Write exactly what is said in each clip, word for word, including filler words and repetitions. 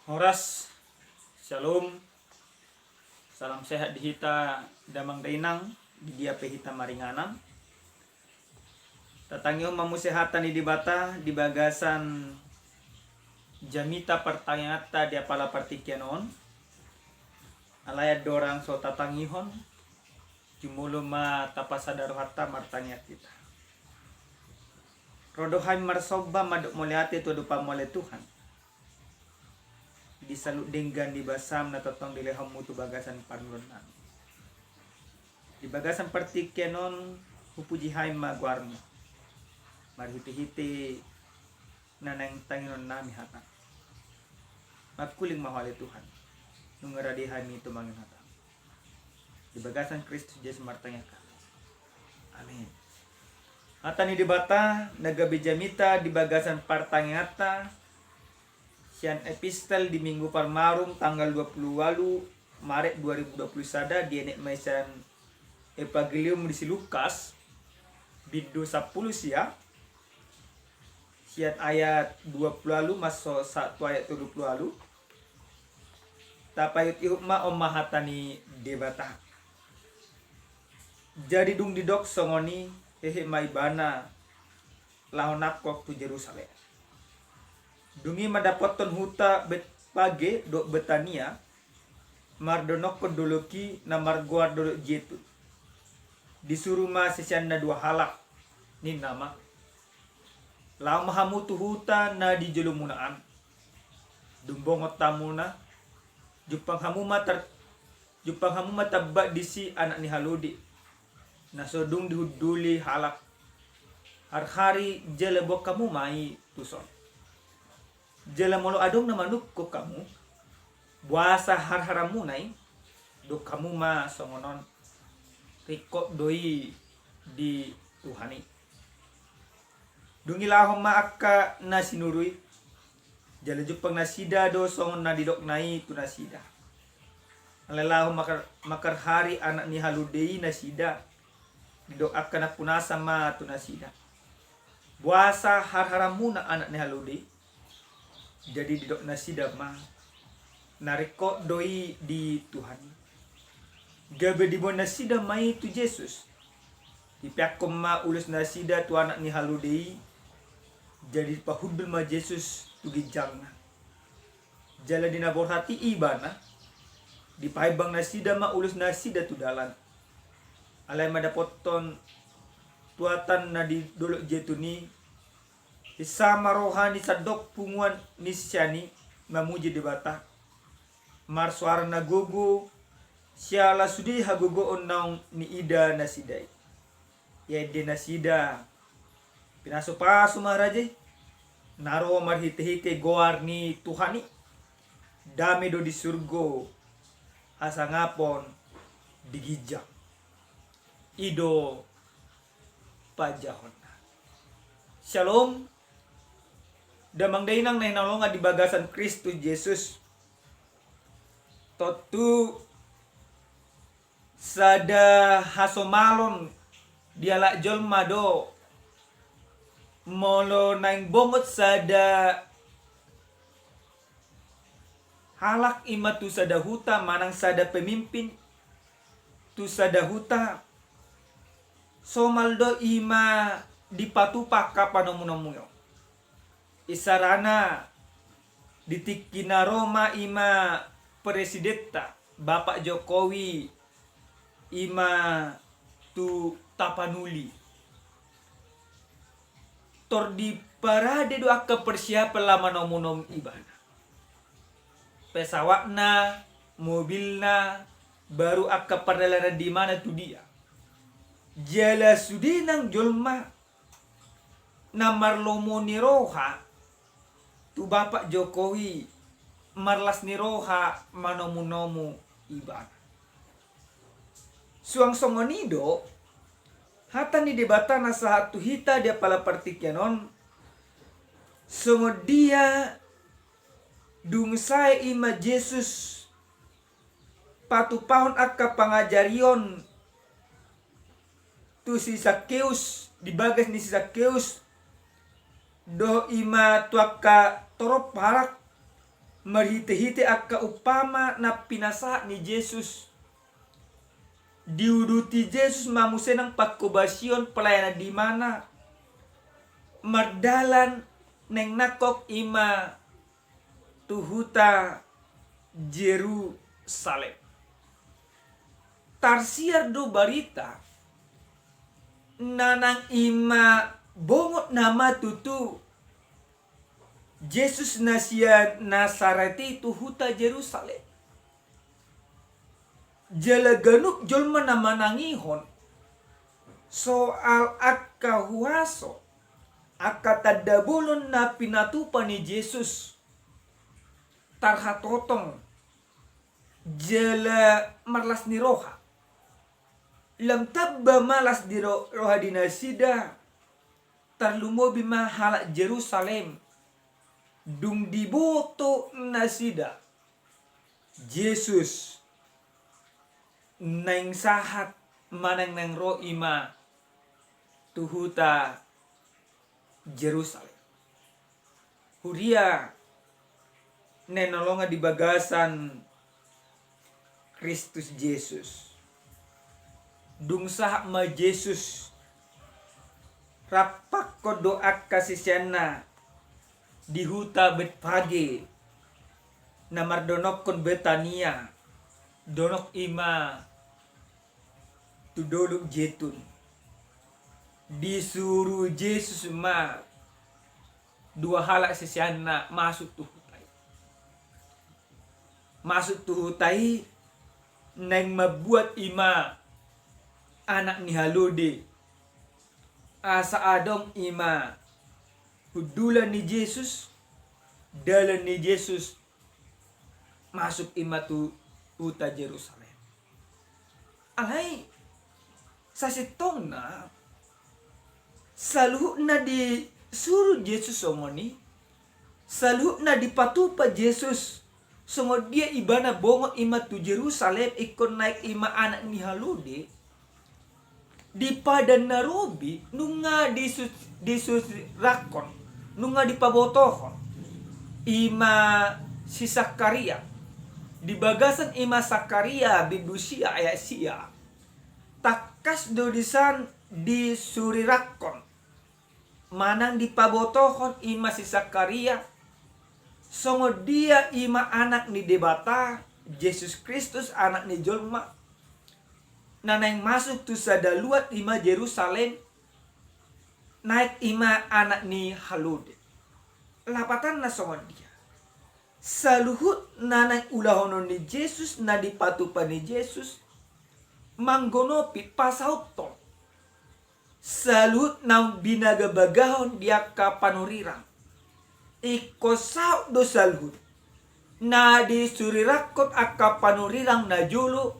Horas, Shalom. Salam sehat di hita damang dainang, di dia pe hita maringanan. Tatangihon ma muse hata ni Debata di bagasan jamita partangianganta di apala partingkian on. Alai andorang so tatangihon, jumolo ma tapasada rohanta martangiang hita. Ro do hami marsomba mandok mauliate tu adopanMu ale Tuhan. Di saluhut denggan ni basaM na tongtong dilehonMu tu bagasan parngoluonnami. Di bagasan partingkian on hupuji hami ma goarMu. Marhitehite na naeng tangihonon nami hataM. Mangkuling ma Ho ale Tuhan. Nunga rade hami tumangion hataM. Di bagasan Kristus Jesus martangiang hami. Amin. Hata ni Debata na gabe jamita di bagasan partangianganta sian epistel di Minggu Parmarum tanggal dua puluh ualu Maret dua ribu dua puluh sada, dienet ma i sian Evangelium di si Lukas, bindu sampulu sia, sian ayat dua puluh ualu masuk sa-, tu ayat tolu puluh ualu. Tapaihut-ihut ma on ma hata ni Debata. Jadi dung didok songon i, hehe ma ibana laho nangkok tu Jerusalem. Dung i mandapothon huta Betfage dohot Betania, mardonokkon dolok i na margoar Dolok Jetun. Disuru ma siseanna dua halak, ninna ma: Laho ma hamu tu huta na di jolomuna an. Dung bongot hamuna, jumpang hamu ma tar-, jumpang hamu ma tamba disi anak ni halode, na so dung dihunduli halak. Harhari jala boan hamu ma i tuson. Jala molo adong na manungkun hamu, boasa harharamuna i, dok hamu ma songon on: Ringkot do i di Tuhan i. Dung i laho ma angka na sinuru i, jala jumpang nasida do songon na didokna i tu nasida. Alai laho makar-, makarhari anak ni halode i nasida, didok angka nampunasa ma tu nasida: Boasa harharamuna anak ni halode i? Jadi didok nasida ma: Na ringkot do i di Tuhan i. Gabe diboan nasida ma i tu Jesus. Dipeakkon ma ulos nasida tu anak ni halode i. Jadi dipahundul ma Jesus tu ginjangna. Jala di na borhat i ibana, dipahimbang nasida ma ulos nasida tu dalan. Alai mandapothon tuatan na di Dolok Jetun i, hinsa ma roha ni sandok punguan ni sisean i mamuji Debata, marsoara na gogo, siala sude hagogoon naung niida nasida i. Ia ende nasida: Pinasupasu ma raja i, na ro marhitehite goar ni Tuhan i. Dame do di surgo, hasangapon di ginjang. I do panjahonna. Shalom. Damang dainang na hinaholongan di bagasan Kristus Jesus. Tontu sada hasomalon di halak jolma do molo naeng bongot sada halak i ma tu sada huta manang sada pemimpin tu sada huta, somal do i ma dipatupa angka panomunomu i. Isarana di tingki na ro ma i ma presidenta, Bapak Jokowi, i ma tu Tapanuli. Tor diparade do angka persiapan laho manomunomu ibana. Pesawatna, mobilna, baru angka pardalanan di mana tu dia. Jala sude nang jolma na marlomo ni roha tu Bapak Jokowi, marlas ni roha manomunomu ibana. Suang songon i do hata ni Debata na sahat tu hita di apala partingkian on, songon dia dung sae i ma Jesus patupahon angka pangajarion tu si Sakeus, di bagas ni si Sakeus, dohot i ma tu angka torop halak, Marhitehite angka umpama na pinasahat ni Jesus, diuduti Jesus ma muse nang pangkobasion pelayanan di ibana. Mardalan naeng nangkok i ma tu huta Jerusalem. Tarsiar do barita na naeng i ma bongot nama tutu Jesus na sian Nasaret i tu huta Jerusalem. Jala ganup jolma na manangihon soal angka huaso, angka tanda bolon na pinatupa ni Jesus, tarhatotong jala marlas ni roha. Lam tamba ma las ni ro-, roha di nasida, tarlumobi ma halak Jerusalem. Dung diboto nasida Jesus naeng sahat manang naeng ro i ma tu huta Jerusalem. Huria na hinaholongan di bagasan Kristus Jesus. Dung sahat ma Jesus, rampangkon do angka siseanna di huta Betfage na mardonokkon Betania, donok i ma tu Dolok Jetun. Disuru Jesus ma dua halak siseanna masuk tu huta i. Masuk tu huta i, naeng mambuat i ma anak ni halode. Asa adong i ma hundulan ni Jesus, dalan ni Jesus masuk i ma tu huta Jerusalem. Alai sasintongna, saluhutna disuru Jesus songon i, saluhutna dipatupa Jesus songon dia ibana bongot i ma tu Jerusalem ingkon naeng i ma anak ni halode. Di Padan na Robi nunga disu-, disurirakkon, nunga dipabotohon i ma si Sakaria. Di bagasan i ma Sakaria bindu sia ayat sia, tangkas do disan disurirakkon manang dipabotohon i ma si Sakaria songon dia i ma anak ni Debata, Jesus Kristus, anak ni jolma, na naeng masuk tu sada luat i ma Jerusalem, naeng i ma anak ni halode. Lapatanna songon dia? Saluhut na naeng ulahonon ni Jesus, na dipatupa ni Jesus, manggonopi, pasauthon saluhut naung binagabagahon di angka panurirang. Ingkon saut do saluhut na disurirakkon angka panurirang najolo,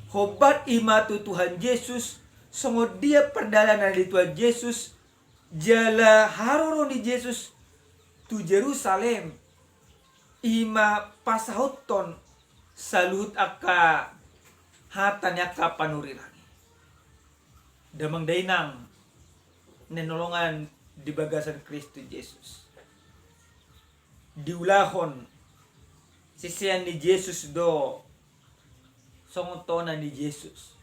hombar i ma tu Tuhan Jesus, songon dia pardalanan ni Tuhan Jesus, jala haroro ni Jesus tu Jerusalem, i ma pasauthon saluhut angka hata ni angka panurirang i. Damang dainang na hinaholongan di bagasan Kristus Jesus. Diulahon sisean ni Jesus do songon tona ni Jesus.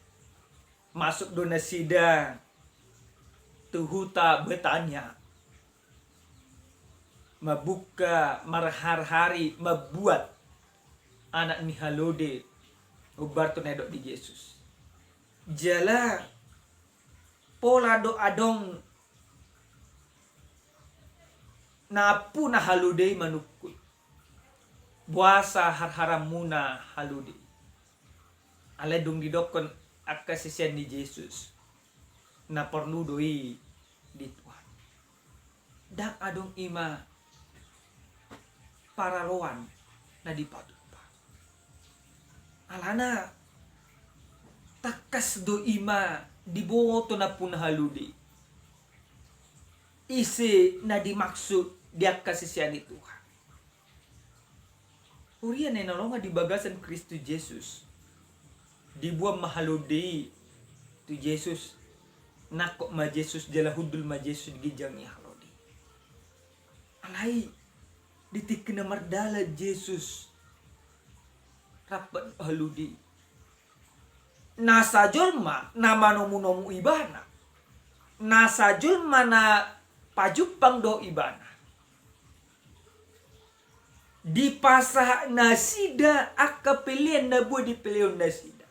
Masuk do nasida tu huta Betania, mambuka, marharhari mambuat anak ni halode, hombar tu na nidok ni Jesus. Jala pola do adong nampuna halode i manungkun, boasa harharamuna halode i? Alai dung didokkon angka sisean ni Jesus, na porlu do i di Tuhan. Ndang adong i ma paraloan na dipatupa. Alana tangkas do i ma diboto nampuna halode i. Ise na dimaksud di angka sisean ni Tuhan? Huria na hinaholongan di bagasan Kristus Jesus. Diboan ma halode i tu Jesus. Nangkok ma Jesus jala hundul ma Jesus di ginjang ni halode i. Alai Di tingki na mardalan Jesus rap dohot halode i, nasa jolma na manomunomu ibana, nasa jolma na pajumpang dohot ibana, dipasahat nasida angka pelean na boi dipelehon nasida.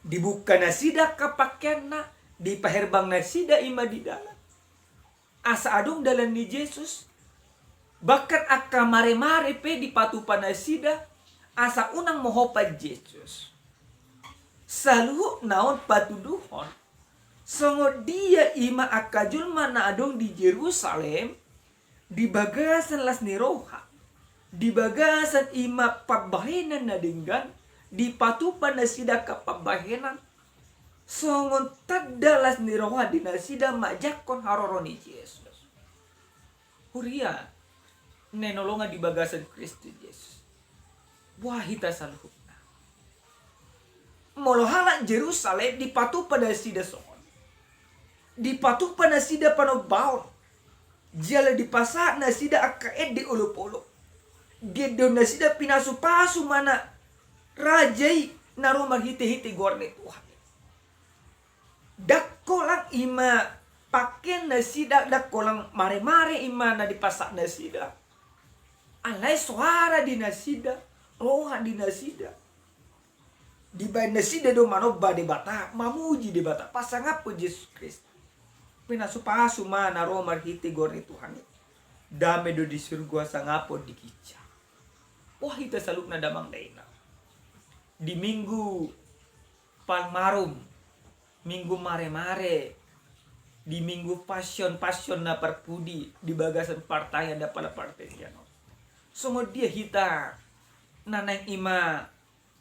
Dibuka nasida angka pakeanna, dipaherbang nasida i ma di dalan. Asa adong dalan ni Jesus, bahkan angka maremare pe dipatupa nasida, asa unang mohop Jesus. Saluhutna on patuduhon songon dia i ma angka jolma na adong di Jerusalem, di bagasan las ni roha, di bagasan i ma pambahenan na denggan, dipatupa nasida angka pambahenan, songon tanda las ni roha di nasida manjangkon haroro ni Jesus. Huria na hinaholongan di bagasan Kristus Jesus, boha hita saluhutna? Molo halak Jerusalem dipatupa nasida songon, dipatupa nasida panombaon, jala dipasahat nasida angka ende olopolop, diendehon nasida pinasupasu ma na raja i na ro marhitehite goar ni Tuhan i. Ndang holan i ma pakean nasida, ndang holan maremare i ma na dipasahat nasida. Alai soara di nasida, roha di nasida, dibaen nasida do manomba Debata, mamuji Debata, pasangaphon Jesus Kristus. Pinasupasu ma na ro marhite goar ni Tuhan i. Dame do di surgo, pasangaphon di ginjang. Boha hita saluhutna damang dainang? Di Minggu Palmarum, Minggu Maremare, di Minggu Passion, Passion na parpudi di bagasan partangiangan di apala partingkian on, songon dia hita na naeng i ma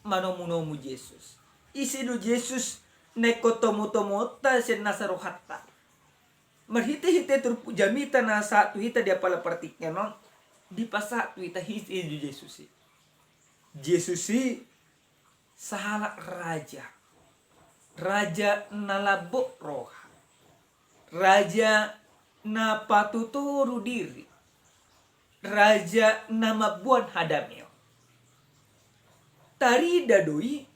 manomunomu Jesus? Ise do Jesus na ingkon tomutomuonta sian nasa rohanta? Marhitehite turpuk jamita na sahat tu hita di apala partingkian on, dipasahat tu hita ise do Jesus i. Jesus i sahalak raja, raja na lambok roha, raja na patutoru diri, raja na mamboan hadameon. Tarida do i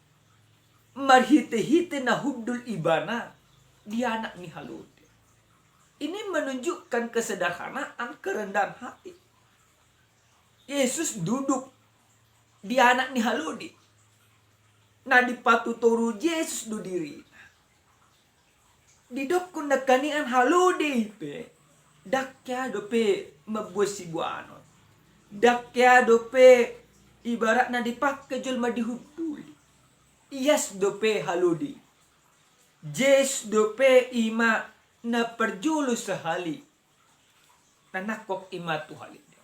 marhitehite na hundul ibana di anak ni halode. Ini menunjukkan kesederhanaan, kerendahan hati. Yesus duduk di anak ni halode. Na dipatutoru Jesus do dirina. Didokkon nangkaningan halode i pe ndang hea dope mamboan siboanon. Ndang hea dope ibaratna dipangke jolma dihunduli. Ias dope halode i. Jesus dope i ma na parjolo sahali na nangkok i ma tu halak i.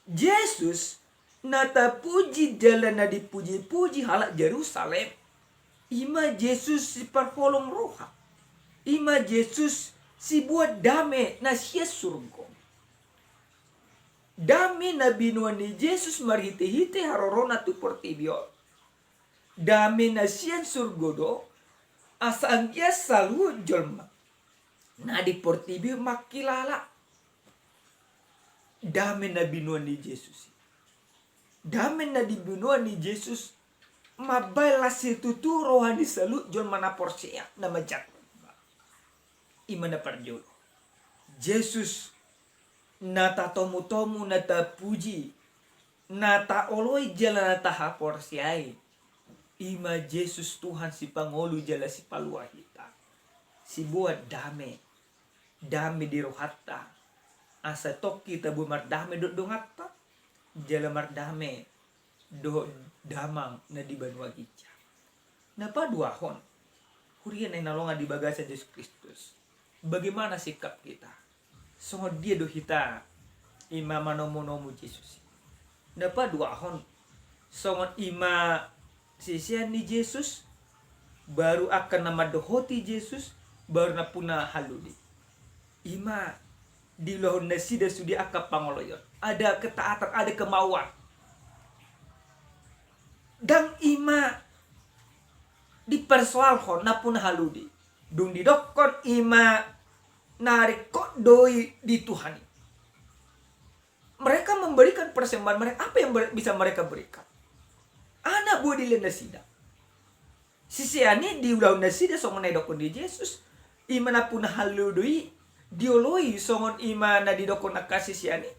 Jesus na tapuji jala na dipujipuji halak Jerusalem, i ma Jesus siparholong roha, i ma Jesus siboan dame na sian surgo. Dame na binoan ni Jesus marhitehite harorona tu portibi on, dame na sian surgo do, asa anggiat saluhut jolma na di portibi on mangkilala dame na binoan ni Jesus i. Dame na binoan ni Jesus mambaen las situtu roha ni saluhut jolma na porsea na manjangkon. I ma na parjolo, Jesus na tatomutomu, na tapuji, na taoloi jala na tahaporseai, i ma Jesus Tuhan sipangolu jala sipalua hita. Siboan dame, dame di rohanta, asa tongkin tabo mardame dohot donganta, jala mardame dohot damang na di banua ginjang. Na paduahon, huria na hinaholongan di bagasan Jesus Kristus, bagaimana sikap kita? Songon dia do hita i ma manomunomu Jesus i? Na paduahon, songon i ma sisean ni Jesus, baru angka na mandohoti Jesus, baru nampuna halode. I ma diulahon nasida sude angka pangoloion. Ada ketaatan, ada kemauan. Ndang i ma dipersoalhon nampuna halode. Dung didokkon i ma na ringkot do i di Tuhan i. mereka memberikan persembahan mereka, apa yang ber-, bisa mereka berikan? Aha na boi dilehon nasida? Sisean i diulahon nasida songon na didokkon ni Jesus. I ma nampuna halilu do i, dioloi songon i ma na didokkon angka sisean i.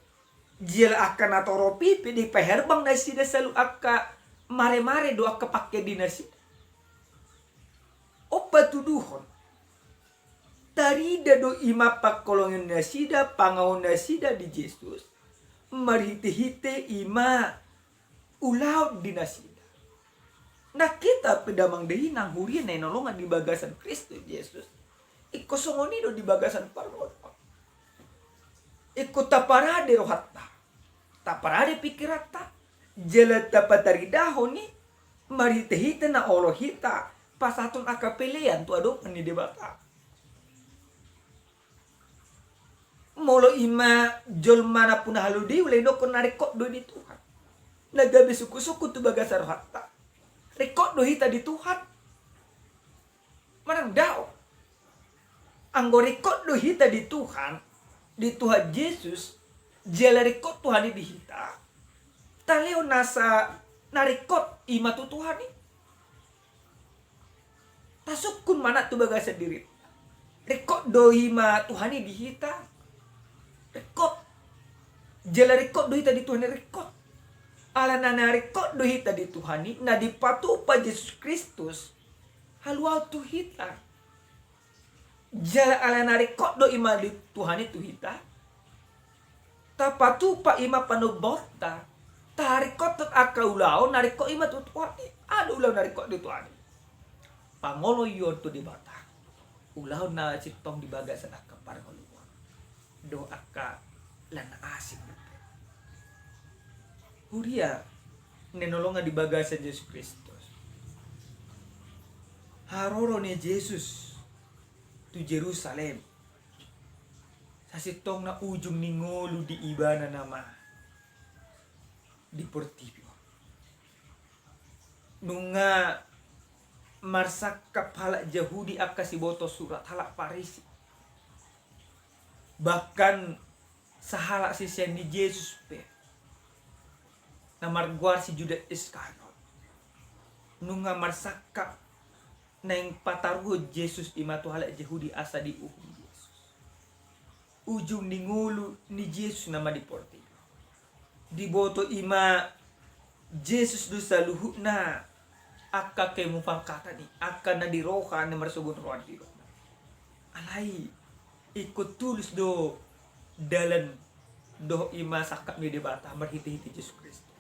Jala angka natorop i pe dipaherbang nasida saluhut angka maremare dohot angka pangkendi nasida. On patuduhon, tarida do i ma pangkolongi nasida, pangaohon nasida di Jesus, marhitehite i ma ulaon di nasida. Nang hita pe damang dainang, huria na hinaholongan di bagasan Kristus Jesus, ingkon songon i do di bagasan parngoluon. Ingkon taparade rohanta, taparade pingkiranta, jala tapataridahon i marhitehite na olo hita pasahathon angka pelean tu adopan ni Debata. Molo i ma jolma nampuna halilu do i, ulaon i dohot na ringkot do i di Tuhan, na gabe sungkunsungkun tu bagasan rohanta. Ringkot do hita di Tuhan manang daong? Anggo ringkot do hita di Tuhan, di Tuhan Jesus, jala ringkot Tuhan i di hita, talehon asa na ringkot i ma tu Tuhan i. Tasungkun ma nang tu bagasan dirinta. Ringkot do i ma Tuhan i di hita? Ringkot. Jala ringkot do hita di Tuhan i? Ringkot. Alana na ringkot do hita di Tuhan i, na dipatupa Jesus Kristus haluaon tu hita. Jala alana ringkot do i ma di Tuhan i tu hita, tapatupa i ma panombaonta, taringkothon angka ulaon na ringkot i ma tu Tuhan i. Aha do ulaon na ringkot di Tuhan i? Pangoloion tu Debata, ulaon na sintong di bagasan angka parngoluon dohot angka na asing. Huria na hinaholongan di bagasan Jesus Kristus, haroro ni Jesus tu Jerusalem, sasintongna ujung ni ngolu di ibana nama di portibi on. Nunga marsangkap halak Jahudi angka siboto surat, halak Parisi, bahkan sahalak sisean ni Jesus pe, na margoar si Judas Iskariot, nunga marsangkap naeng pataruhon Jesus i ma tu halak Jahudi asa diuhum Jesus. Ujung ni ngolu ni Jesus nama di portibi on. Diboto i ma Jesus do saluhutna angka kemufakatan i, angka na di roha, na marsogot roha di roha. Alai ingkon tulus do dalan dohot i ma sangkap ni Debata marhitehite Jesus Kristus.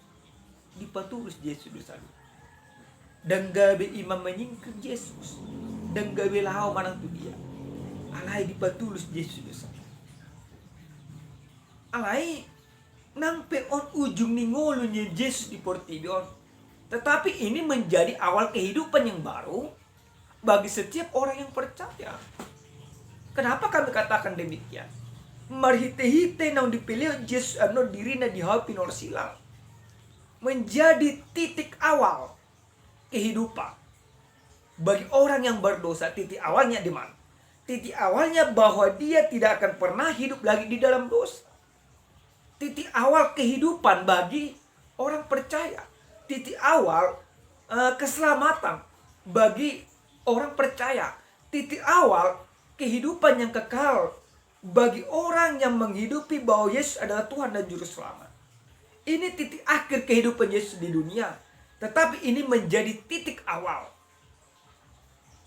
Dipatulus Jesus do saluhutna. Ndang gabe i ma menyingkir Jesus, ndang gabe laho manang tu dia. Alai dipatulus Jesus do saluhutna. Alai nang pe on ujung ni ngolu ni Jesus di portibi on, tetapi ini menjadi awal kehidupan yang baru bagi setiap orang yang percaya. Kenapa kami katakan demikian? Marhitehite naung dipelehon Jesus annon dirina di hau pinarsilang, menjadi titik awal kehidupan bagi orang yang berdosa. Titik awalnya di mana? Titik awalnya bahwa dia tidak akan pernah hidup lagi di dalam dosa. Titik awal kehidupan bagi orang percaya. Titik awal, eh, keselamatan bagi orang percaya. Titik awal kehidupan yang kekal bagi orang yang menghidupi bahwa Yesus adalah Tuhan dan Juru Selamat. Ini titik akhir kehidupan Yesus di dunia, tetapi ini menjadi titik awal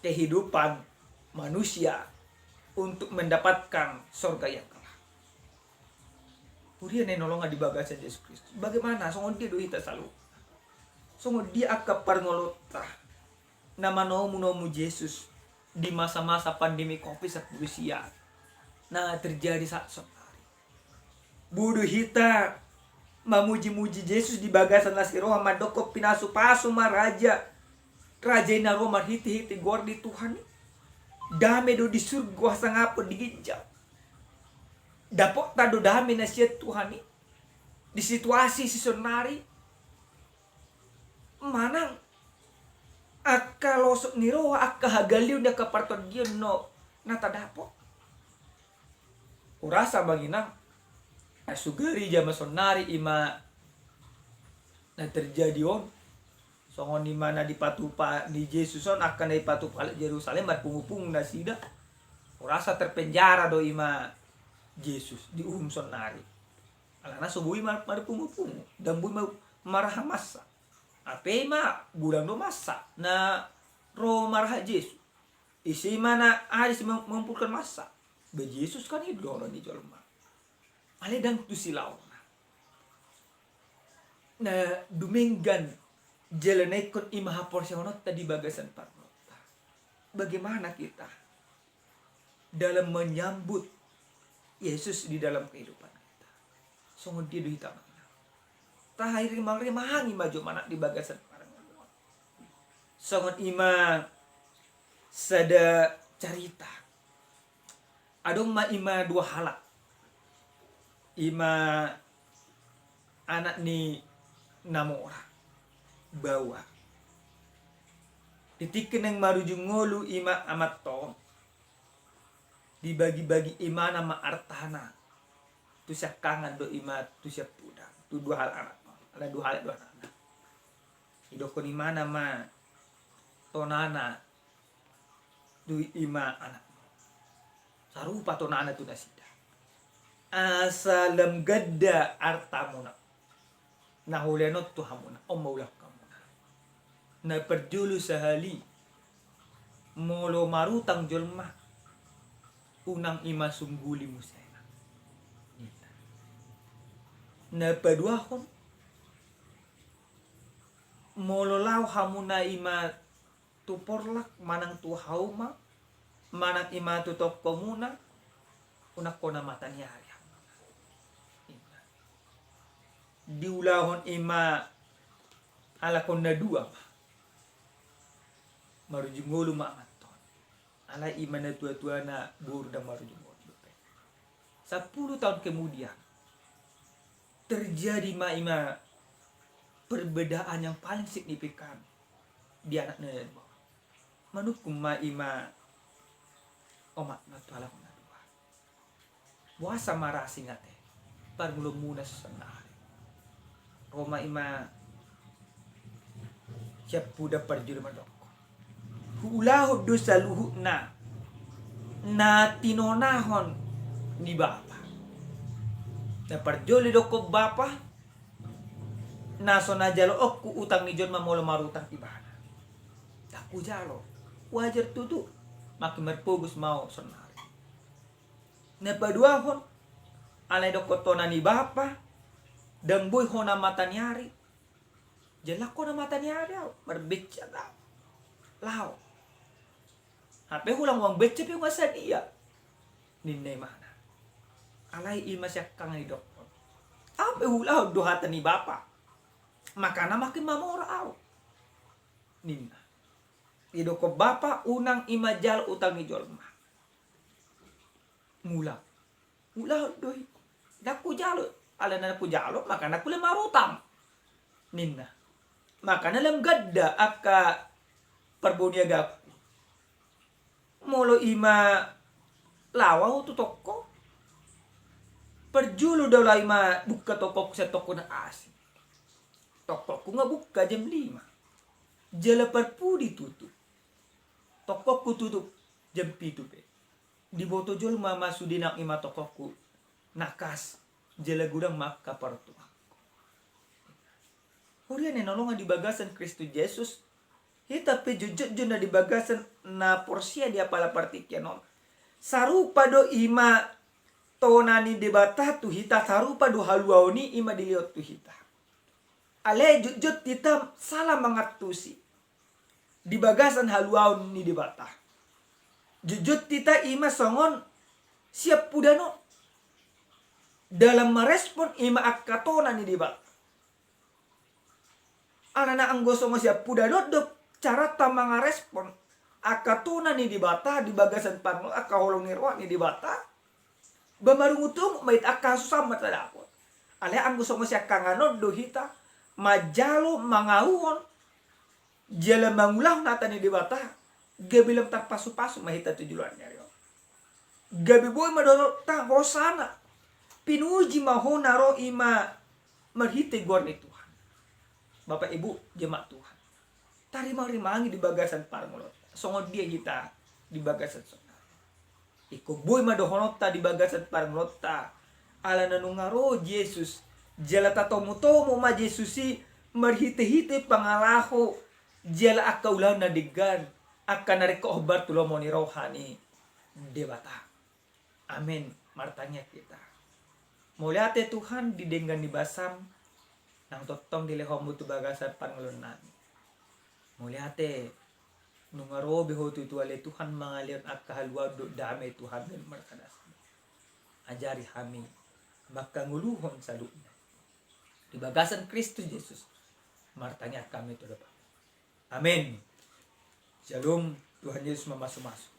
kehidupan manusia untuk mendapatkan sorga yang kelak. Huria na hinaholongan di bagasan Jesus Kristus, bagaimana? Songon dia do hita saluhutna? Songon dia angka parngoluonta na manomunomu Jesus di masa-masa pandemi covid sampulu sia na terjadi saat sonari? Boi do hita mamujimuji Jesus di bagasan las ni roha, mandokkon pinasupasu ma raja, raja i na ro marhitehite goar ni Tuhan i. Dame do di surgo hasangapon di ginjang. Dapotta do dame na sian Tuhan i di situasi sisonari? Manang angka losok ni roha, angka hagaleon ni angka partondion do na tadapot? Hurasa amang inang, Sugari jama sonari ima na terjadi on. Songon ima na dipatupa ni Jesus on, angka na dipatupa halak Jerusalem, marpungu-pungu nasida. Rasa terpenjara do ima Jesus, diuhum sonari. Alana so boi mar-, marpungu-pungu, dang boi ma-, maraha massa. Ape ima godang do massa na ro maraha Jesus. Ise ima na adong si mem-, mengumpulkan massa? Be Jesus kan i do dohonon ni jolma. Alai dang tusi laona. Na dumenggan jala na ingkon ima haporseaonta di bagasan parngoluonta. Bagaimana kita dalam menyambut Yesus di dalam kehidupan kita? Songon dia do hita manang? Taharimang-rimangi ma jo manang di bagasan parngoluon. Songon ima sada carita. Adong ma ima dua halak. Ima anak ni na mora, baoa. Di tingki naeng marujung ngolu ima amanta on, dibagi-bagi imana ma artana tu siangkangan dohot ima tu siampudan, tu dua halak anak, ala dua halak do anakna. Didokkon imana ma tonana tu ima anakmu. Sarupa tonana tu nasida. Asa lam ganda artamuna na hulean on tu hamuna, on ma ulaon hamuna. Na parjolo sahali, molo marutang jolma, unang ima sungguli muse. Na paduahon, molo laho hamuna ima tu porlak manang tu hauma, manang ima tu tongkomuna, unang hona mata ni ari. Diulahon ima halak on na dua ma. Marujung ngolu ma amanta on. Alai ima na tua-tuana boru dang marujung ngolu dope. Sapuluh tahun kemudian, terjadi ma ima perbedaan yang paling signifikan di anak na dua. Manungkun ma ima omakna tu halak na dua. Boasa marasing ate, parngoluonmuna sonari? Ro ma ima siampudan parjolo mandokkon, huulahon do saluhutna na tinonahon ni bapa. Na parjolo didokkon bapa, na so na jaloonku utang ni jolma molo marutang ibana. Dang hujalo. Wajar tutu. Makin marpogos ma au sonari. Na paduahon, alai dokkon tona ni bapa, dang boi hona mata ni ari. Jala hona mata ni ari au, marbenca au. Laho. Hape hulang uang benca pe unang sadia, ninna imana. Alai ima siangkangan didokkon, au pe huulahon do hata ni bapa. Makana makin mamora au, ninna. Didokkon bapa, unang ima jalo utang ni jolma. Mula. Ulahon do i. Dang hujalo. Alana dang hujalo, makana huulahon marutang, ninna. Makana lam ganda angka parboniaganku. Molo ima laho au tu toko, parjolo do laho ima buka tokoku sian toko na asing. Tokoku nga buka jam lima. Jala parpudi tutup. Tokoku tutup jam pitu pe. Diboto jolma ma sude nang ima tokoku na kas, jala godang ma angka paruntunganku. Huria na hinaholongan di bagasan Kristus Jesus, hita pe jotjot jo na di bagasan na porsea di apala partingkian on. Sarupa do ima tona ni Debata tu hita, sarupa do haluaon i ima dilehon tu hita. Alai jotjot hita sala mangantusi di bagasan haluaon ni Debata. Jotjot hita ima songon siampudan on dalam marespon ima angka tona ni Debata. Alana anggo songon siampudan on do caranta mangarespon angka tona ni Debata di bagasan parngoluon, angka holong ni roha ni Debata, ba marungutungut ma hita, angka hasusaan ma tadapot. Alai anggo songon siangkangan on do hita manjalo mangahuhon jala mangulahon hata ni Debata, gabe lam tarpasupasu ma hita tu joloan ni ari on. Gabe boi ma dohononta hosana. Pinuji ma ho na ro i ma marhite goar ni Tuhan. Bapak Ibu, jemaat Tuhan, tarimang-rimangi di bagasan parngoluonta. Songon dia hita di bagasan sonari? Ingkon boi ma dohononta di bagasan parngoluonta, ala na nunga ro Jesus, jala tatomu-tomu ma Jesus i marhite-hite pangalaho jala angka ulaon na denggan, angka na ringkot hombar tu lomo ni roha ni Debata. Amen. Martangiang hita. Mauliate Tuhan di denggan ni basam nang tongtong dilehonmu tu bagasan parngoluonnami. Mauliate, nunga ro be ho tu hita, ale Tuhan, mangalehon angka haluaon dohot dame tu hami marhadas. Ajari hami mangkangoluhon saluhutna di bagasan Kristus Jesus. Martangiang hami tu Bapa. Amen. Shalom, Tuhan Yesus mamasu-masu.